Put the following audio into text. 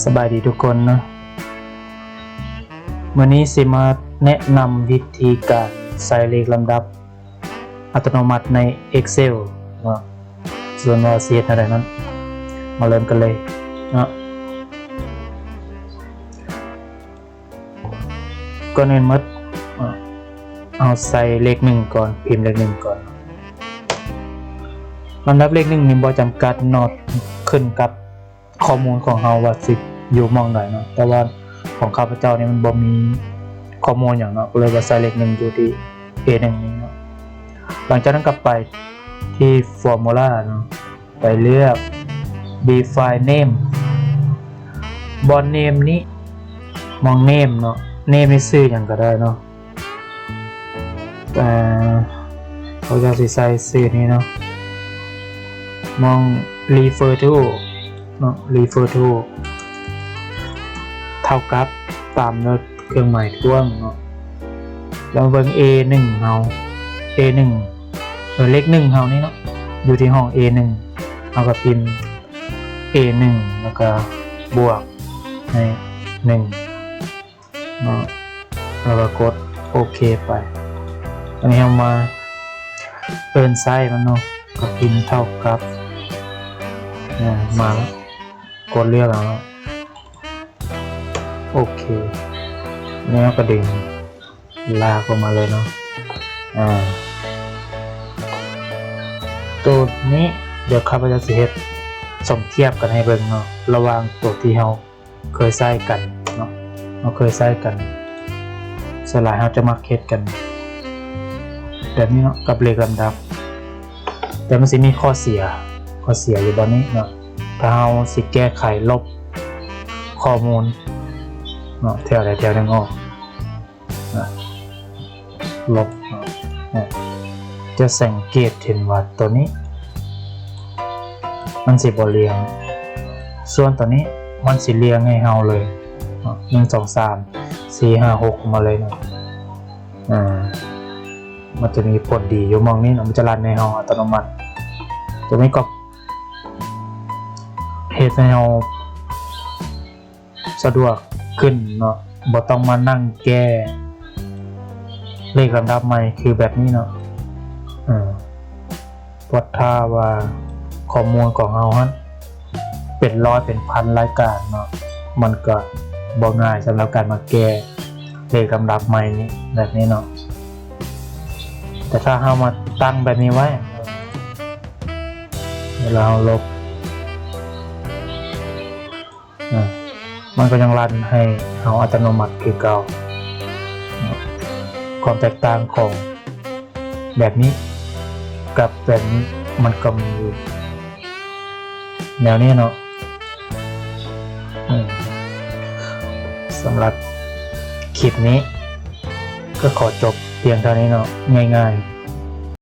ສະບາຍດີທຸກຄົນເນາະ, ມື້ນີ້ຊິມາແນະນຳວິທີການໃສ່ເລກລຳດັບອັດຕະໂນມັດໃນ Excel ເນາະ, ສ່ວນວ່າຊິເຮັດແນວໃດນັ້ນ ມາເລີ່ມກັນເລີຍເນາະ. ກ່ອນອື່ນໝົດ ເຮົາໃສ່ເລກໜຶ່ງກ່ອນ, ພິມເລກໜຶ່ງກ່ອນ. ລຳດັບເລກໜຶ່ງນີ້ບໍ່ຈຳກັດເນາະ, ຂຶ້ນກັບຂໍ້ມູນຂອງເຮົາວ່າຊິຢູ່ໝ່ອງໃດເນາະ, ແຕ່ວ່າຂອງຂ້າພະເຈົ້ານີ້ມັນບໍ່ມີຂໍ້ມູນຫຍັງເນາະ, ກໍເລີຍວ່າໃສ່ເລກໜຶ່ງຢູ່ທີ່ A ໜຶ່ງນີ້ເນາະ. ຫຼັງຈາກນັ້ນກໍໄປທີ່ຟໍມູລາເນາະ, ໄປເລືອກ Define Name ບ່ອນ Name ນີ້, ໝ່ອງ Name ເນາະ, Name ນີ້ຊື່ຫຍັງກໍໄດ້ເນາະ. ແຕ່ເຂົາເຈົ້າຊິໃສ່ຊື່ນີ້ເນາະ, ໝ່ອງ Refer to ເນາະ, Refer to ເທົ່າກັບ ຕາມດ້ວຍເຄື່ອງໝາຍຖ້ວງເນາະ. ແລ້ວເບິ່ງ A ໜຶ່ງເຮົາ, A ໜຶ່ງ ເອີ ເລກໜຶ່ງເຮົານີ້ເນາະ, ຢູ່ທີ່ຫ້ອງ A ໜຶ່ງ, ເຮົາກໍພິມ A ໜຶ່ງ ແລ້ວກໍບວກໃຫ້ໜຶ່ງເນາະ, ແລ້ວກໍກົດໂອເຄໄປ. ອັນນີ້ເຮົາມາເອີ້ນໃຊ້ມັນເນາະ, ກໍພິມເທົ່າກັບ ອາ ມາ ກົດເລືອກເອົາເນາະ. ໂອເຄ, ແລ້ວກໍດຶງລາກອອກມາເລີຍເນາະ. ອາ ໂຕນີ້ດຽວຂ້າພະເຈົ້າຊິເຮັດສົມທຽບກັນໃຫ້ເບິ່ງເນາະ, ລະຫວ່າງໂຕທີ່ເຮົາເຄີຍໃຊ້ກັນເນາະ, ເຮົາເຄີຍໃຊ້ກັນ, ສ່ວນຫຼາຍເຮົາຈະມັກເຮັດກັນແບບນີ້ເນາະ ກັບເລກລຳດັບ. ແຕ່ມັນຊິມີຂໍ້ເສຍ, ຂໍ້ເສຍຢູ່ບ່ອນນີ້ເນາະ, ຖ້າເຮົາຊິແກ້ໄຂລົບຂໍ້ມູນເນາະ ແຖວໃດແຖວໜຶ່ງອອກ ນະ ລົບເນາະ, ຈະສັງເກດເຫັນວ່າໂຕນີ້ມັນຊິບໍ່ລຽງ, ສ່ວນໂຕນີ້ມັນຊິລຽງໃຫ້ເຮົາເລີຍເນາະ, ໜຶ່ງ ສອງ ສາມ ສີ່ ຫ້າ ຫົກ ມາເລີຍເນາະ. ອາ ມັນຈະມີຜົນດີຢູ່ໝ່ອງນີ້ເນາະ, ມັນຈະລັນໃຫ້ເຮົາອັດຕະໂນມັດ. ໂຕນີ້ກໍເຮັດໃຫ້ເຮົາ ສະດວກຂຶ້ນເນາະ, ບໍ່ຕ້ອງມານັ່ງແກ້ເລກລຳດັບໃໝ່ຄືແບບນີ້ເນາະ. ເອີ ເພາະຖ້າວ່າຂໍ້ມູນຂອງເຮົາຫັ້ນເປັນຮ້ອຍເປັນພັນລາຍການເນາະ, ມັນກໍບໍ່ງ່າຍສຳລັບການມາແກ້ເລກລຳດັບໃໝ່ນີ້ ແບບນີ້ເນາະ. ແຕ່ຖ້າເຮົາມາຕັ້ງແບບນີ້ໄວ້ ເວລາເຮົາລົບ ອາ ມັນກໍຍັງລັນໃຫ້ເຮົາອັດຕະໂນມັດຄືເກົ່າ. ຄວາມແຕກຕ່າງຂອງແບບນີ້ກັບແບບນີ້ມັນກໍມີຢູ່ແນວນີ້ເນາະ. ອາ ສຳລັບຄລິບນີ້ກໍຂໍຈົບພຽງເທົ່ານີ້ເນາະ, ງ່າຍໆ.